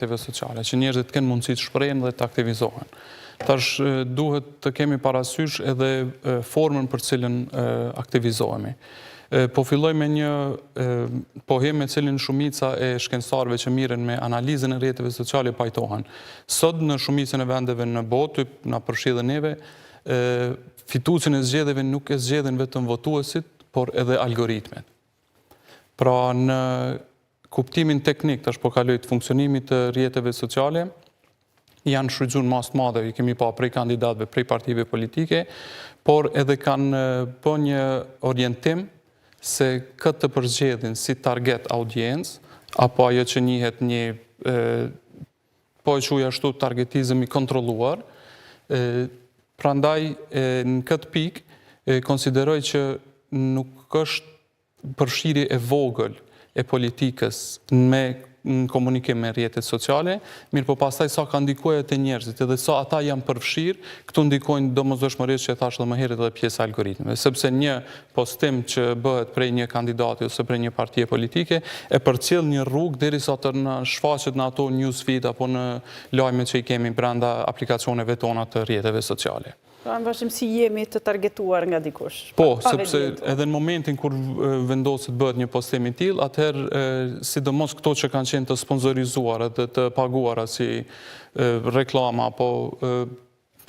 Rrjeteve sociale, që njerëzit të kenë mundësi të shprehen dhe të aktivizohen. Tash duhet të kemi parasysh edhe formën për cilën aktivizohemi. Po filloj me një pohim me cilin shumica e shkencëtarëve që mirren me analizën e rrjeteve sociale pajtohen. Sot në shumicën e vendeve në botë, na përfshi dhe neve, fituesin e zgjedhjeve nuk e zgjedhin vetëm votuesit, por edhe algoritmet. Pra në kuptimin teknik, tash po kaloj të funksionimit të rrjeteve sociale, janë shfrytëzuar në masë të madhe, i kemi pa prej kandidatëve, prej partive politike, por edhe kanë bë një orientim se këtë të përzgjedhin si target audiencë, apo ajo që njihet një po e quaj ashtu targetizëm i kontrolluar, prandaj në këtë pikë konsideroj që nuk është përfshirje e vogël e politikës me në komunikim me rrjetet sociale, mirëpo pastaj sa ka ndikuar te njerëzit edhe sa ata janë përfshirë, këtu ndikojnë domosdoshmërisht që e thashë edhe më herët edhe pjesa e algoritmeve, sepse një postim që bëhet prej një kandidati ose prej një partie politike e përcjell një rrugë derisa të na shfaqet në ato news feed apo në lajmet që i kemi brenda aplikacioneve tona të rrjeteve sociale. Pra në vazhdimësi jemi të targetuar nga dikush. Po, sepse edhe në momentin kur vendoset bëhet një postim i tillë, atëherë sidomos këto që kanë qenë të sponsorizuara dhe të paguara si reklama apo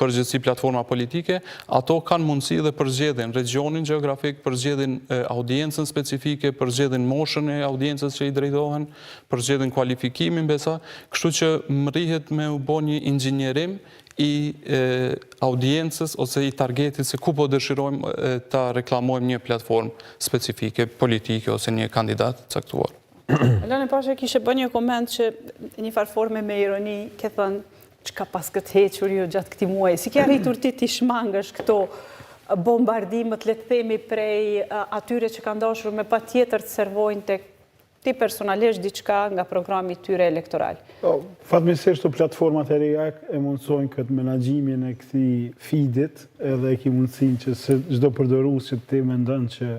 përgjithësi platforma politike, ato kanë mundësi dhe përzgjedhin regjionin gjeografik, përzgjedhin audiencën specifike, përzgjedhin moshën e audiencës që i drejtohen, përzgjedhin kualifikimin besa, kështu që mrrihet me u bo një inxhinierim i audiencës ose i targetit se ku po dëshirojmë ta reklamojmë një platformë specifike politike ose një kandidat të caktuar. Elona Pasha kishe bë një koment që një farë forme me ironi ke thënë Çka paskët hequr ju gjatë këtij muaji? Si ke arritur ti t'i shmangësh këto bombardimet, le të themi, prej atyre që kanë dashur me patjetër të servojnë tek ti personalisht diçka nga programi i tyre elektoral? Po, fatmirësisht platformat e reja e mundësojnë këtë menaxhimin e këtij feed-it edhe e ki mundësinë që se çdo përdorues që ti mendon që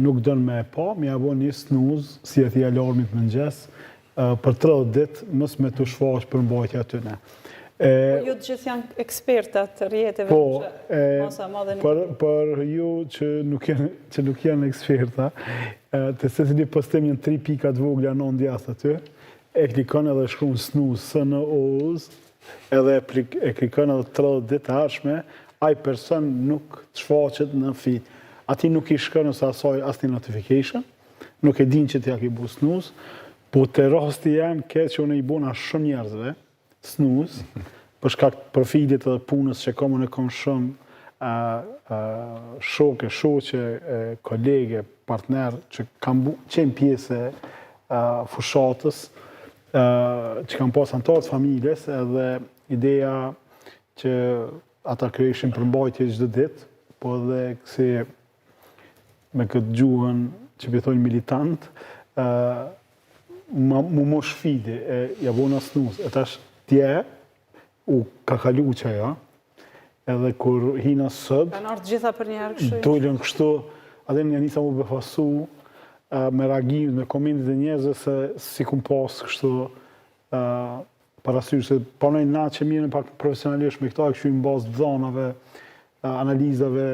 nuk don me e pa, me ia bo një snooze, si atij alarmit mëngjes, për 30 ditë mos me t'u shfaq përmbajtja atyne. E, po jo të gjithë janë eksperta të rrjeteve po, që masa madhe nuk... Për, për ju që nuk janë, që nuk janë eksperta, te secili postim janë tri pika të vogla në djathtë aty, e klikon edhe shkruan snooze, S N O Z, edhe e, e klikon edhe 30 ditë të ardhshme, ai person nuk të shfaqet në feed. Atij nuk i shkon ose asaj asnjë notification, nuk e din që ti ja ki bu snooze, po te rasti jem ke që unë i bona shumë njerëzve snooze, për shkak të profilit edhe punës që kam, unë kam shumë shokë, shoqe, kolege, partner që kam qenë pjesë e fushatës, që kam pas anëtarë të familjes edhe ideja që ata krijojshin përmbajtje çdo ditë, po edhe kësi me këtë gjuhën që po i thojnë militant, m'u mush feed-i, e ja bona snooze, e tash tje, u ka kalu që ajo, edhe kur hina sot, Kanë ardhë gjitha për njëherë kështu? Dolën kështu, edhe një nisa mu befasu, me reagimin, me komentet e njerëzve se si kum pas kështu parasysh se punojnë na që mirren pak profesionalisht me këta, kështu në bazë të dhanave, analizave,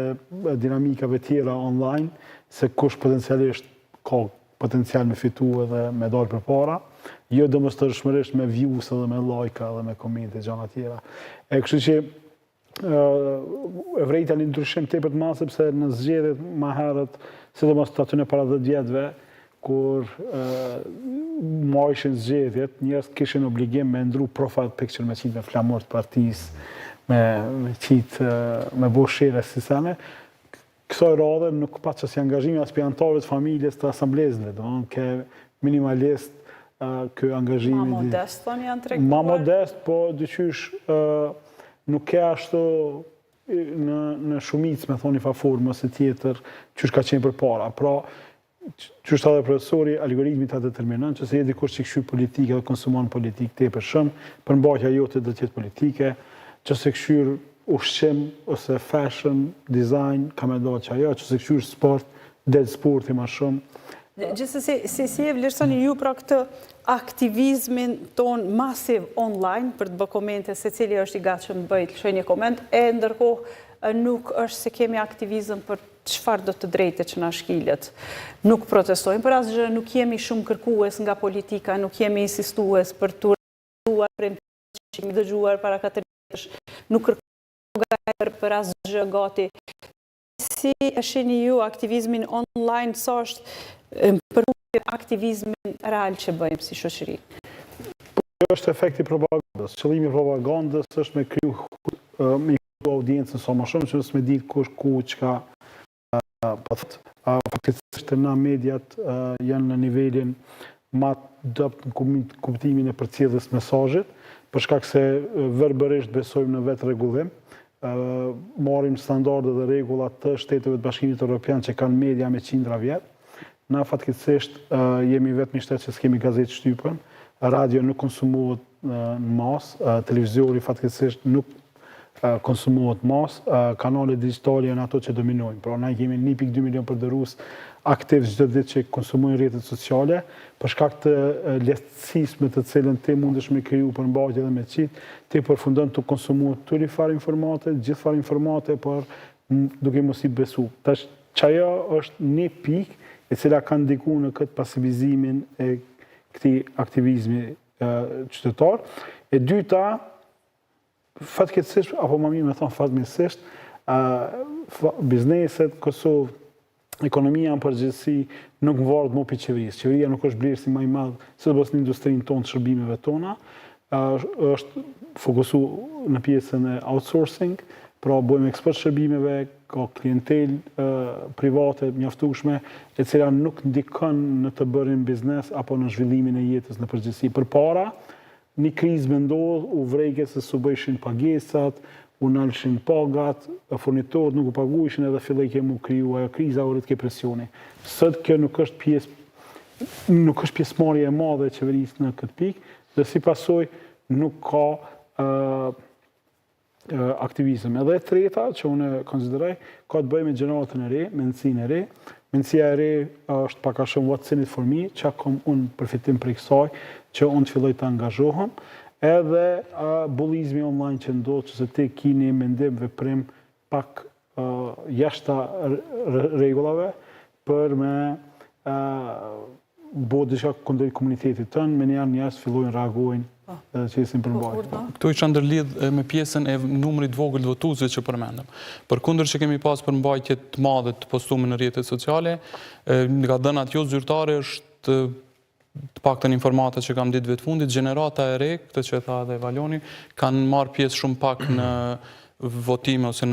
dinamikave tjera online, se kush potencialisht ka potencial me fitu edhe me dalë përpara, jo domosdoshmërisht me views edhe me like edhe me komente gjana tjera. E kështu që e vrejta një ndryshim tepër të madh sepse në zgjedhjet ma herët, sidomos të atyne para 10 vjetëve, kur majshin zgjedhjet, njerëz kishin obligim me ndru profile picture me qitë me flamur të partisë, me, me qitë me bo share si sene. Kësaj radhe nuk pa qasi angazhimi as prej anëtarëve të familjes të asamblezëve, do ke minimalist ky angazhimi. Ma modest, thonë janë treguar? Ma modest, po dyqysh nuk ke ashtu në, në shumicë, me thonë një farë formë ose tjetër, qysh ka qenë përpara. Pra, qysh tha dhe profesori, algoritmi ta determinon, që se je dikush që këshyr politikë dhe konsumon politikë tepër shumë, përmbajtja jote do të jetë politike, që se këshyr ushqim ose fashion, design, ka me dalë që ajo, që se këshyr sport, del sporti ma shumë. Gjithsesi, si, si e vlerësoni ju pra këtë aktivizmin ton masiv online për të bë komente, se cili është i gatshëm të bëjë të lëshojë një koment, e ndërkohë nuk është se kemi aktivizëm për çfarë do të drejte që na shkilet. Nuk protestojmë për asgjë, nuk jemi shumë kërkues nga politika, nuk jemi insistues për të realizuar premtimet që kemi dëgjuar para 4 vjetësh, nuk kërkojmë për asgjë gati. Si e shihni ju aktivizmin online, sa është përputhje aktivizmin real që bëjmë si shoqëri? Kjo është efekti propagandës. Qëllimi i propagandës është me kriju me kriju audiencën sa më shumë, që me ditë kush ku çka po thot. Faktikisht na mediat janë në nivelin ma të dobët në kuptimin e përcjelljes mesazhit, për shkak se verbërisht besojmë në vetë rregullim, marrim standarde dhe rregulla të shteteve të Bashkimit Evropian që kanë media me qindra vjet. Na fatkeqësisht jemi vetëm shtet që s'kemi gazetë shtypën, radio nuk konsumohet në masë, televizori fatkeqësisht nuk konsumohet masë, kanalet digjitale janë ato që dominojnë. Pra na kemi 1.2 milion përdorues aktiv çdo ditë që konsumojnë rrjetet sociale, për shkak të lehtësisë me të cilën ti mundesh me kriju përmbajtje dhe me qit, ti përfundon të konsumu të farë informate, gjithë farë informate, por duke mos i besu. Tash, qajo është një pikë e cila ka ndiku në këtë pasivizimin e këtij aktivizmi qytetar. E dyta, fatkeqësisht, apo më mirë me thonë fatmirësisht, bizneset Kosovë, ekonomia në përgjithësi nuk varet më prej qeverisë. Qeveria nuk është blerësi më i madh, sidomos në industrinë tonë të shërbimeve tona, është fokusu në pjesën e outsourcing, pra bojmë eksport shërbimeve, ka klientel private mjaftueshme, e cila nuk ndikon në të bërin biznes apo në zhvillimin e jetës në përgjithësi. Përpara, një krizë me ndodh, u vrejke se su bëjshin pagesat, u nalshin pagat, furnitorët nuk u paguajshin edhe fillojke mu kriju ajo kriza, u rritke presioni. Sot kjo nuk është pjesë nuk është pjesëmarrje e madhe e qeverisë në këtë pikë dhe si pasojë nuk ka aktivizëm. Edhe e treta që unë konsideroj ka të bëjë me gjeneratën e re, mendësinë e re. Mendësia e re është pak a shumë what's in it for me, çka kom unë përfitim prej kësaj, që unë të filloj të angazhohem, edhe bullizmi online që ndodh që se ti ki një mendim veprim pak jashta rregullave për me bo diçka kundër komunitetit tënd, me njerë njerëz fillojnë reagojnë po. edhe qesin përmbajtje. Po, Këtu i që ndërlidh me pjesën e numrit vogël të votuesve që përmendëm. Përkundër që kemi pas përmbajtje të madhe të postume në rrjetet sociale, nga dhënat jo zyrtare është të paktën informata që kam ditëve të fundit, gjenerata e re, këtë që e tha edhe Valoni, kanë marrë pjesë shumë pak në votime ose në.